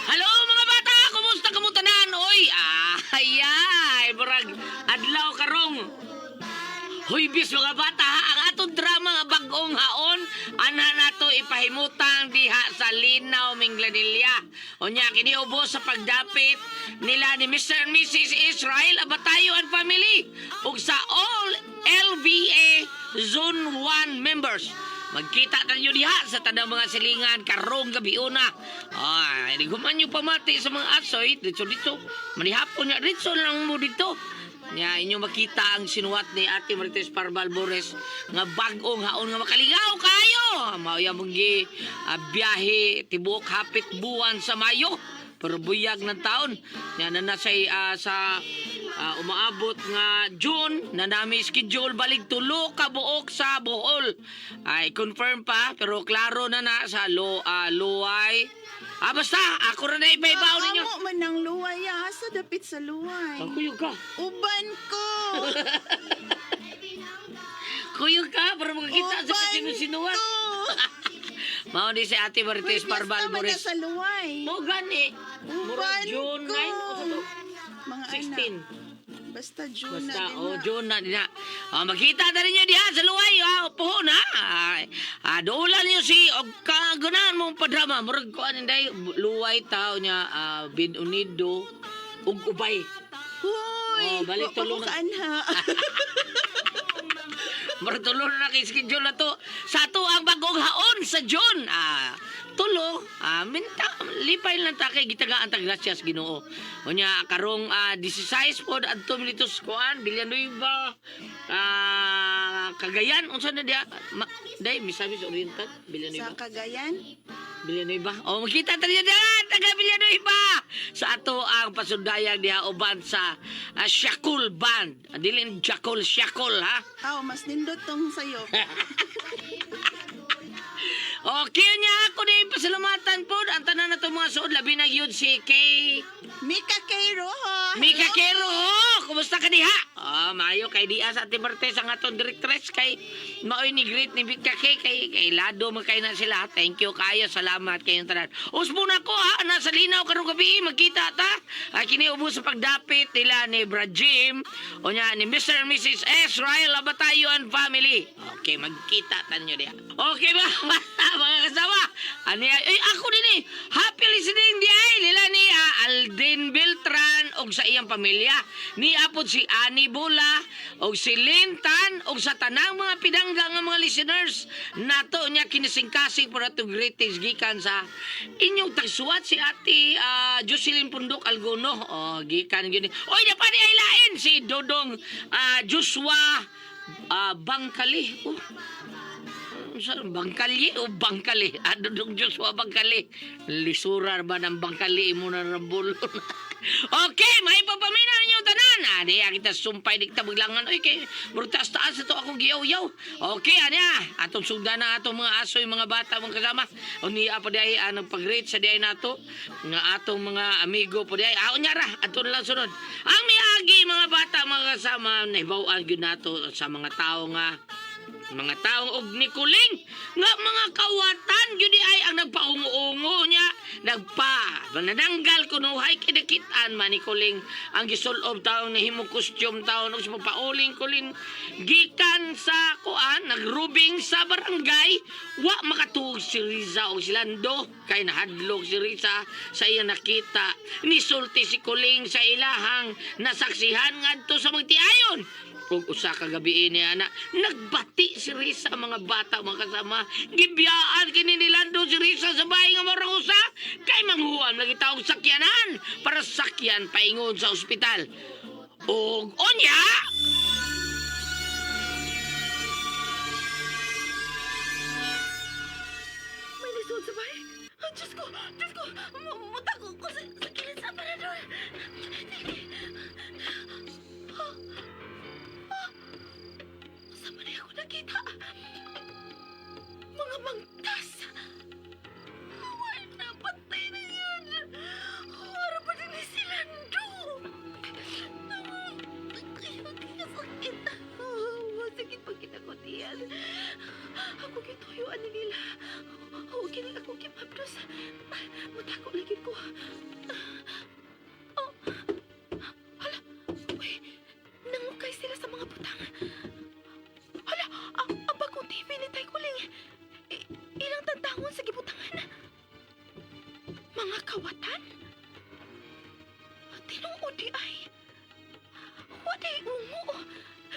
Hello, mga bata! Kumusta kamo tanan? Oy, ay, ay, murag adlaw karong Huybis, mga bata, ha, ang atong drama nga Bag-ong Haon anha nato ipahimutang diha sa Linaw, Minglanilla. Unya kini ubos sa pagdapit nila ni Mr. and Mrs. Israel Abatayo and family ug sa all LVA Zone 1 members. Magkita tayo diha sa tanang mga silingan karong gabi una. Ay, di man nyo pamati sa mga asoy, dito dito. Manihapon niya, dito lang mo dito. Nya inyo makita ang sinuwat ni Ate Marites Parval Bores nga Bag-ong Haon nga makalingaw kayo. Mao ya mong gi biyahe tibuok hapit buwan sa Mayo. Pero buyag ng taon. Nya na nasay sa umaabot nga June na nami schedule balik tulo ka buok sa Bohol. Ay, confirm pa pero klaro na na sa Luway. Ah, basta ako ra na ipaibaw ninyo. Amo man ang luway, ah. Sa dapit sa luway. Ang kuyog ka. Uban ko. Kuyog ka para makakita sa Uban kasino-sinuan. ko. Mao ni si Ate Marites Uy, fiesta Parval man na Boris. sa luway. Mo gani. Mura Uban June ko. 9 o sa to? Mga 16. anak. Basta June Basta, na din oh, na. June na din na. Oh, makita na rin nyo diha sa luway, puhon, ha. Dulan niyo si, og kaganahan mong padrama. Murag kuan inday, luway tao niya, Bin Unido, ug ubay. Hoy, Oh, balik wa pa tulo ko na. kaanha. Murag tulo na kay schedule na to. Sa ato ang Bagong Haon sa June. Tulo, minta, lipay lang ta kay gitagaan ta gracias Ginoo. Unya karong 16 pod adto militos kuan Villanueva, Cagayan, unsa na diya? Day Misamis Oriental, Sa Villanueva. Cagayan? Villanueva. Oh, makita ta niya diha taga Villanueva. Sa ato ang pasundayag diha uban sa Shakul Band. Dili Jakul, Shakul ha. Aw, mas nindot tong sayo. Okay niya ako din pasalamatan po ang tanan na mga suod, labi na gyud si Kay Mika K. Rojo. Mika Hello. Kero. Oh, kumusta ka diha? Ah, maayo kay diha sa Ate Martes ang atong directress kay maoy ni greet ni Mika K kay kay lado man kay na sila. Thank you kayo, salamat kayong tanan. Usbo na ko ha, nasa linaw karong gabi magkita ta. Kini ubos sa pagdapit nila ni Brad Jim o niya ni Mr. and Mrs. Israel Abatayo and family. Okay, magkita tanyo diha. Okay ba? Mga kasama. Ano yan? Ay, ako din eh. Happy listening di ay nila ni Alden Beltran og sa iyang pamilya. Ni apod si Ani Bula og si Lintan og sa tanang mga pinangga nga mga listeners nato niya kinisingkasing por atong greetings gikan sa inyong tagsuwat si Ate Jocelyn Pundok Alguno. Oh, gikan gyud ni. Oy, di pa ni ay lain si Dodong Joshua Bangkali. Oh, sa Bangkali o Bangkali? Ano dong Joshua Bangkali? Lisura ba ng Bangkali mo na rambulon? Okay, may papamina ninyo tanan. Di kita sumpay dikta biglangan. Oy, kay murtas taas ito akong giyaw-yaw. Okay, ani ah. Atong sugda na atong mga asoy, mga bata, mga kasama. O niya pa di ay nagpag-rate sa di ay nato. Nga atong mga amigo pa di ay. Unya ra, ato na lang sunod. Ang miagi mga bata, mga kasama, nahibaw-an gyud nato sa mga tao nga mga taong og ni Kuling nga mga kawatan gyud di ay ang nagpaungo-ungo niya nagpa manananggal kunuhay kinakitaan man ni Kuling ang gisulob taong nahimong costume taon og sa pauling kulin gikan sa kuan nagrubing sa barangay. Wa makatuog si Riza og si Lando kay nahadlok si Riza sa iyang nakita. Nisulti si Kuling sa ilahang nasaksihan ngadto sa magtiayon. Ug usa ka gabi ni ana, nagbati si Risa, mga bata, mga kasama. Gibiyaan kini ni Lando si Risa sa bahay nga marang usa kay manghuam lagi taong sakyanan para sakyan paingon sa ospital. Ug unya, May lisod sa bahay. Ay, Diyos ko! Diyos ko! Mutako ko sa kilid sa aparador. Sa man ako nakita? Mga bangtas! Ay, napatay na yun! Para pa din si Lando! Sakit! Masakit pag kinakutiyan. Ako gituyuan ni nila. Mutago lagi ko. Oh. Hala. Uy, nangukay sila sa mga butang. Hala, ang bagong TV ni Tay Kuling. Ilang tantangon sa gibutangan. Mga kawatan? Tinuod di ay. Waday ungo.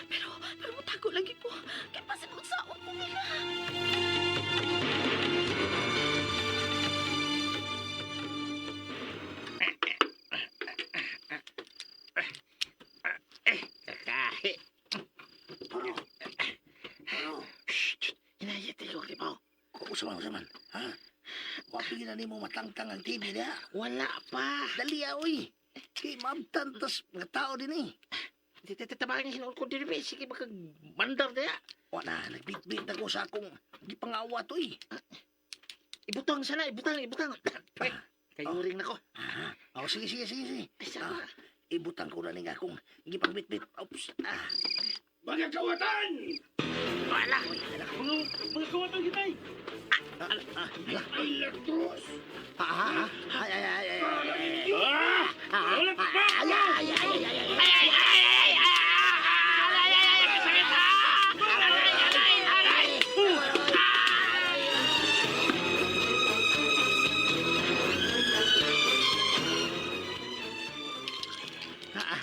Pero mutago lagi ko. Kaya pasinod sa ko nila. Kakahi. Ano? Ano? Shh! Hinayat ko kay Pao. Usa man, usa man. Ha? Wapi na nimo matangtang ang TV niya. Wala pa. Dali ah, oy. Kay maabtan tas mga tao din eh. Tabangan niya sinuod ko diri be. Sige makag-mandar niya. Wala, nagbitbit ako sa akong gipangawa to eh. Ibutang sana, ibutang, ibutang. Ay, kayuring na ko. Ah, oh, sige, sige, sige, sige. Ay, sama. Ah, ibutang ko na ning akong gipangbitbit. Oops. Ah, Mga kawatan! Wala. Mga kawatan kita ay! ah, ah, ala. Electros! Ah, ah, ah. Ay, ay, ay, ay, ay. Ah! Ah, Wala pa! ay, ay, ay, ay, ay, ay. Ay, ay, ay, ay, ay, ay, ay, ay, ay, kasakit. Ah! Aray, aray, aray. Ah, ah,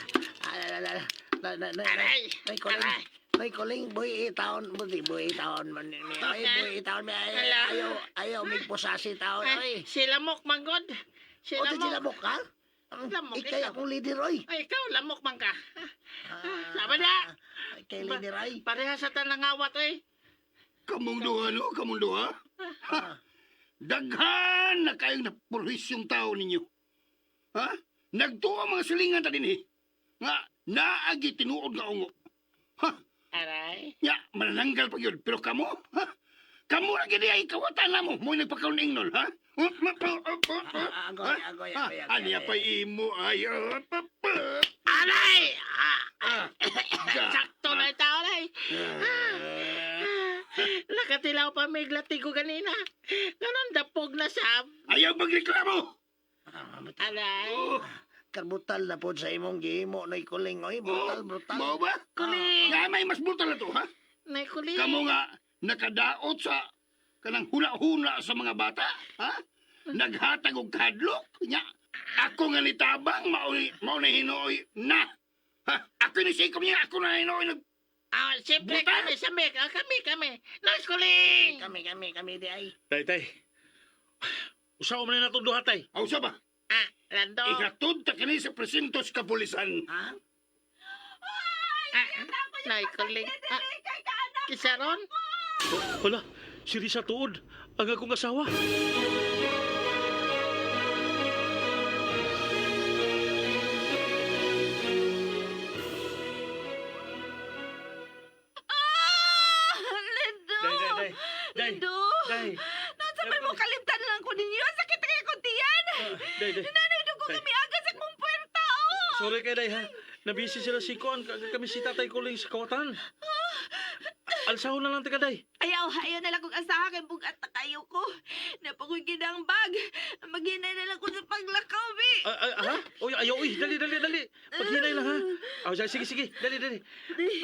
ay, ay, ay, ay. Na, na, na, na. Aray! Nay, kuling. Aray! Nay, kuling, buhi taon, buhi, buhi taon. man ni- Ay, buhi taon. Ay, Ala. ayaw, ayaw, may posasi taon. Ay, Ay, si Lamok manggod. Si o, di Lamok. sila ka? Lamok, Ikay ikaw. akong leader, oy. Ay, ikaw, lamok man ka. Ah, Sama na. Kay leader, ay. Pareha sa tanangawat, eh. Kamong duha, no? Kamong duha? Ha! Daghan na kayong napurhis yung tao ninyo. Ha? Nagtuo ang mga silingan ta din eh. Nga, naagi tinuod nga ungo. Ha? Aray. Nga, manananggal pa yun. Pero kamo, ha? Kamo na gini ay kawatan na mo. Mo'y nagpakaon ingnol, ha? Ah, agoy, agoy, agoy, agoy, Aniya agoy. pa imo ay. Ah, pa, pa. Aray! Ah, Ah, ga. sakto na ito, aray. Ah. Nakatilaw pa may glatigo ganina. Ganon, dapog na sab. Ayaw magreklamo! Ah, Aray. Oh, Karbrutal na po sa imong gihimo, nay kuling, oy. Brutal, brutal. Mao ba? Kuling. Nga may mas brutal na to, ha? Nay kuling. Kamo nga nakadaot sa kanang huna-huna sa mga bata, ha? Naghatag og kadlok nya. Ako nga nitabang mao mao na hinuoy na. Ha? Ako ni sikom niya, ako na hinuoy nag Ah, siyempre Brutal. kami, sami, ah, kami, kami. Nay kuling. Kami, kami, kami di ay. Tay, tay. Usaw man na itong duha, tay. Aw sa ba? Ah, Lando. Ihatod ta kini sa presinto sa kapulisan. Ha? Ah, nay kuling. Ah, kisaron? Hala, si Risa tuod. Ang akong asawa. Ah! Lindo! Day, day, day. Day, Lindo! day. Noon sa may mo kalimtan lang ko ninyo. Sakit kay ko tiyan. Day, day. Nanay, dugo Day. kami aga sa kong puwerta. Oh! Sorry kay day, ha. Nabisi sila si Kuan. Kami si Tatay Kuling sa kawatan. Alsahon na lang tika, day. Ayaw, ayaw na lang kong asaha kay bugat na kayo ko. Napakoy ginang bag. Maghinay na lang ko sa paglakaw, bi. Ah, ah, ha? Oy, ayaw, uy. Dali, dali, dali. Paghinay lang, ha? Ah, sige, sige. Dali, dali.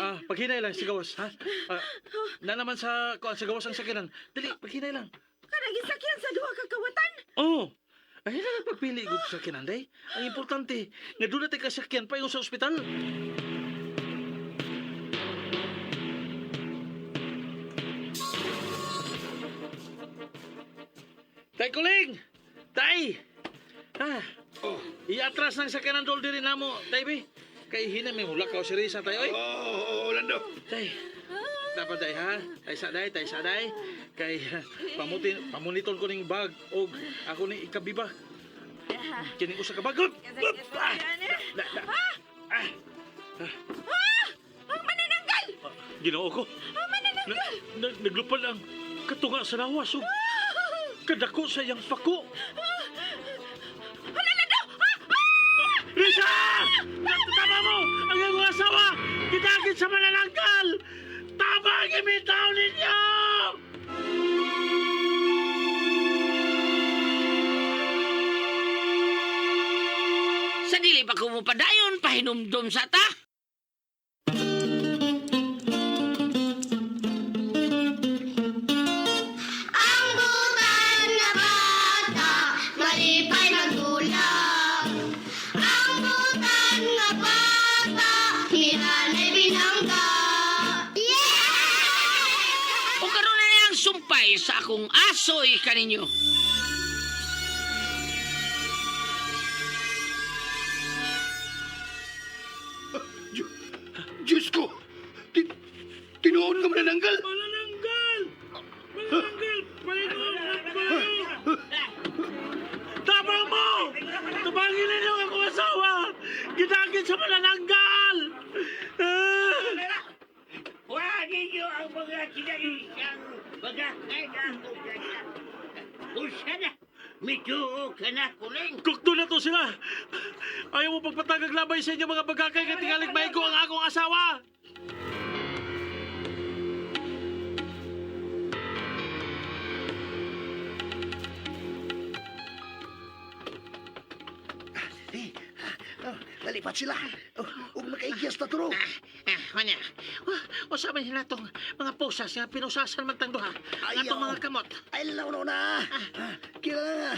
Ah, paghinay lang sa gawas, ha? Ah, na naman sa, kuan, sa gawas ang sakinan. Dali, paghinay lang. Kanang isakyan sa duha ka kawatan. Oh, ay na lang pagpili gud sa sakyanan, day. Ang importante, nga doon natin kasakyan pa yung sa ospital. Tay Kuling! Tay! Ah, Oh, iatras ng sakyanan dol diri namo, tay bi. Kay hina may hula ka si Risa tay oy. oh, oh, Lando. Tay. Dapat day ha. Tay sa day, tay sa day. Kay pamutin pamuniton ko ning bag og ako ni ikabiba. Kining usa ka bag. Ah! Da, da. Ah, Ah! Ang manananggal! Ginoo ko. Ang manananggal! Na, na, naglupad ang katunga sa lawas ug kadako sa iyang pako. Hala, Lando! Ah! Ah! Risa! Tama mo! Ang iyong asawa! Kitagin sa manananggal! Tama ang imitaw ninyo! Dili pa ko mo padayon, pahinumdum sa ta. Ang butan na bata, malipay magulak. Ang butan nga bata, nilanay binangga. Yeah! O karon na ang sumpay sa akong asoy kaninyo. Diyos ko! Tinuon ka manananggal! Manananggal! Manananggal! Palingon! Tabang mo! Tabangin ninyo ang akong asawa! Gidagin sa manananggal! Ah! Huwag ninyo ang mga kinalisang bagakay na akong ganda. Usa na, mituo ka na kuling. Kukdo na to sila! Ayaw mo pagpatagag labay sa inyo mga bagakay nga tingalig maigo ang akong asawa! Eh, oh, nalipat sila. Oh, ug makaigyas na turo. Ah, manya. O sa man natong mga posas nga pinusasan man tang duha. Ayaw. Atong mga kamot. Ay, law na na. Kila na.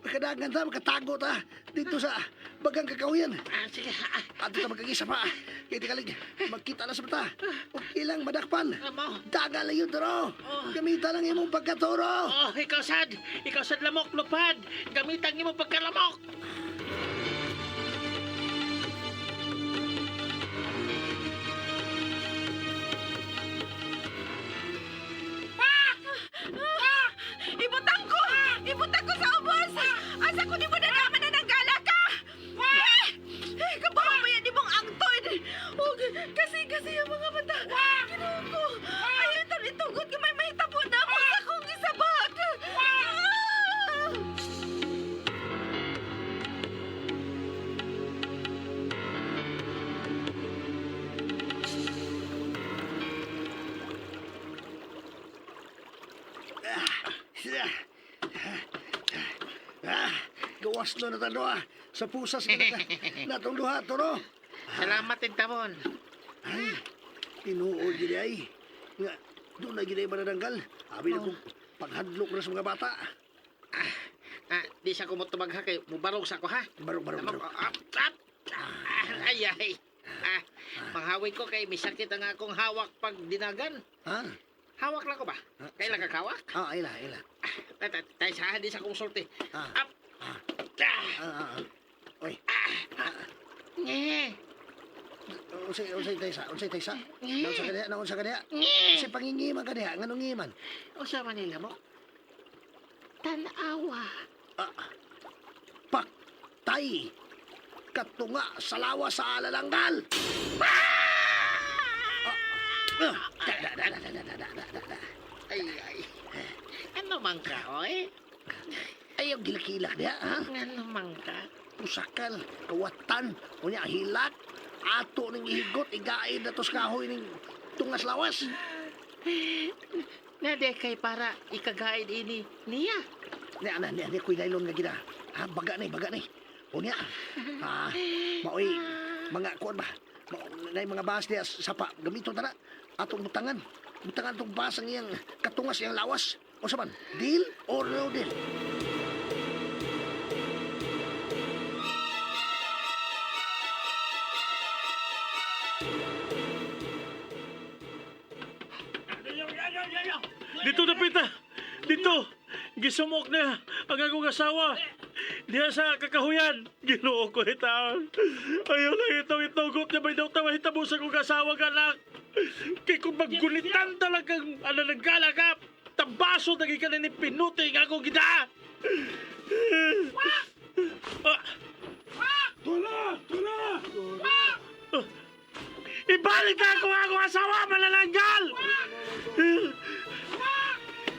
Makadagan ta, makatago ta. Dito sa bagang kakahuyan. Ah, sige. Ah, Ato ta magkagisa pa. Kaya tikalig, magkita na sa mata. Okay lang, madakpan. Amo. Daga lang yun, turo. Gamitan lang imong pagkaturo. Oh, ikaw sad. Ikaw sad lamok lupad. Gamitan nimo pagkalamok. Ibutang ko! Ibutang ko sa ubos! Asa ko di mo nalaman na nanggala ka? Eh! Eh, kabaho ba yan imong angton? Og, kasi ang mga mata. Ginoo ko. Ayaw itong itugot nga may mahitabo na ako sa akong isabak. Ah! Ah, gawas na na tano ah. Sa pusas na natong duha, turo. Salamat din tamon. Ay, tinuod gini ay. Nga, doon na gini manananggal. Abi na kong paghadlok na sa mga bata. Ah, di sa ko mo tumag ha kay mubarog sa ko ha. Barog, barog, Lamok. barog. Up, up. Ah, ay ay. Ah, manghawin ko kay misakit ang akong hawak pag dinagan. Ha? Hawak lang ko ba? Kailan ka hawak? Ah, ila, ila. Ah, Tay sa di sa akong sulti. Ah. Up. Ah. Ah. Ah, ah, ah. Oy, Nge. unsay unsay taysa, unsay taysa. Naunsa ka diha, naunsa ka diha. Nge. Unsay pangingiman ka diha, nganong ngiman? Usa man nila mo. Tanawa. Ah, paktay. Katunga sa lawa sa alalanggal. Ah! Ah! Da, da, da, da, da, da, da, da, da. Ay ay. Ano man ka, oy? Ayaw gilakilak diha, ha? Ano man ka? Pusakal, kawatan, unya hilak, ato ning ihigot, igain na tos kahoy ning tungas lawas. Nade kay para ikagaid ini niya. Ni ana ni ani kuy nylon nga gina. Ha, baga ni, baga ni. Unya. Ha, maoy mga kuan ba? Mao nay mga bahas niya sapa gamiton ta na atong butangan. Butangan tong bahas ang iyang katungas iyang lawas. Unsa man? Deal or no deal? Dito na pita! Dito! Gisumok na ang akong asawa! Diya sa kakahuyan! Ginoo ko itaon! Ayaw lang itong itugot niya may daw tawa hitabo sa akong asawa anak! Kay kung maggunitan talagang ananagala ka, tabaso na ka na ni Pinuti ang akong gidaa! Ah! Tula! Tula! Ibalik na ako ang akong asawa, manananggal!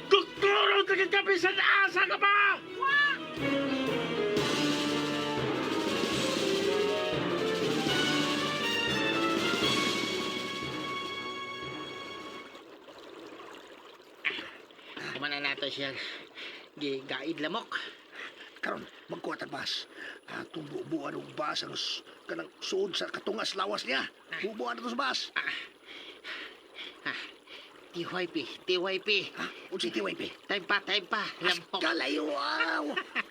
Kukuro ka bisan asa ka pa! Kumana nato siya. Gigaid lamok. Karon magkuha tag bas. Atong bubuan og bas ang kanang suod sa katungas lawas niya. Bubuan ato sa bas. TYP, TYP. Ha? Unsay TYP? Time pa, time pa. Lamok. Kalayo aw.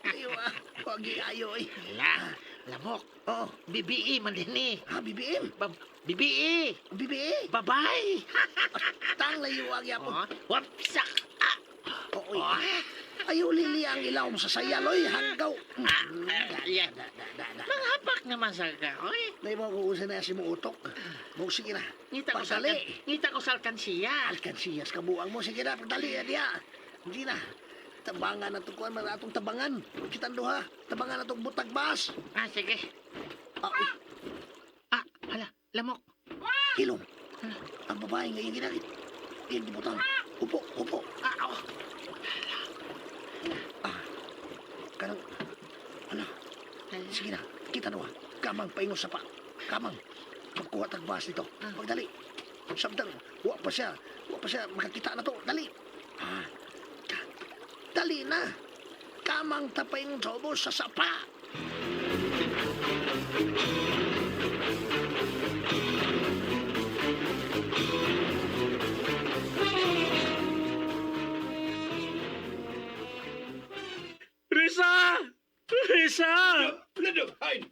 Layo ah. Wagi ayo eh. La, lamok. Oo. BBE man din eh. Ha, BBM? BBE. BBE? Babay. Tang layo ang yapon. Oh, wapsak. Ah. Oo. Ayaw lili ang ilaw sa sayaloy hanggaw. Ah, ah, yeah. Manghapak naman sa ka. Oy, Dahil mo kung na si mo utok. Mo sige na. ngita ko sa Pagdali. ngita ko sa alkansiya. Alkansiyas ka buang mo. Sige na, pagdali na diya. Hindi na. Tabangan na itong kuwan, mga atong tabangan. Kitang duha. Tabangan na itong butag bas. Ah, sige. Ah, uy, Ah, hala, lamok. hilom. Ang babae ngayon ginagit. Iyang gibutang. Upo, upo. Ah, oh. Ah, kanang, ala, sige na, kita nawa. Kamang paingon sa pa. Kamang, pagkuha tag bas nito. Pagdali. Samtang, wa pa siya. Wa pa siya makakita na to. Dali. Ah, dali na. Kamang tapaingon sa ubos sa sapa. Risa! Risa! Lado, hain.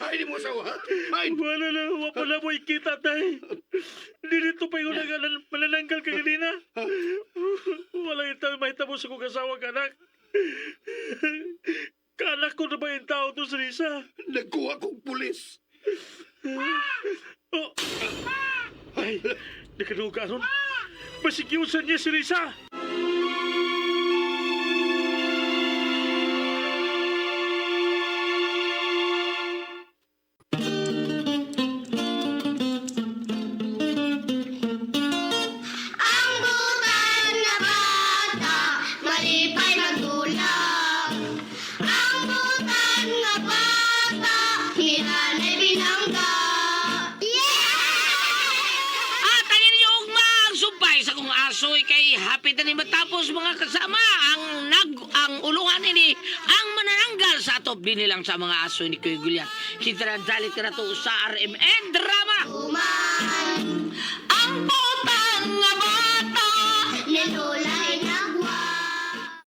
Hain mo sa ha? Hain. Wala na, wala na mo ikita, tay. Dito pa yung manananggal ka kanina. Wala yung tayo mahitabo sa kong asawa, kanak. Kanak ko na ba yung tao to si Risa? Nagkuha kong pulis. Oh. Ay, nakaduga ron. Masigyusan niya si Risa! Ang butan nga bata, malipay magdulak. Ang butan nga bata, hinanay binangga. Yeah! At ang inyong ugma ang sumpay sa kong asoy kay hapit na ni matapos mga kasama ang nag ang ulungan ini ang manananggal sa atop dinilang sa mga asoy ni Kuya Gulyat. Kita na dalit ka na to sa RMN Drama. Uma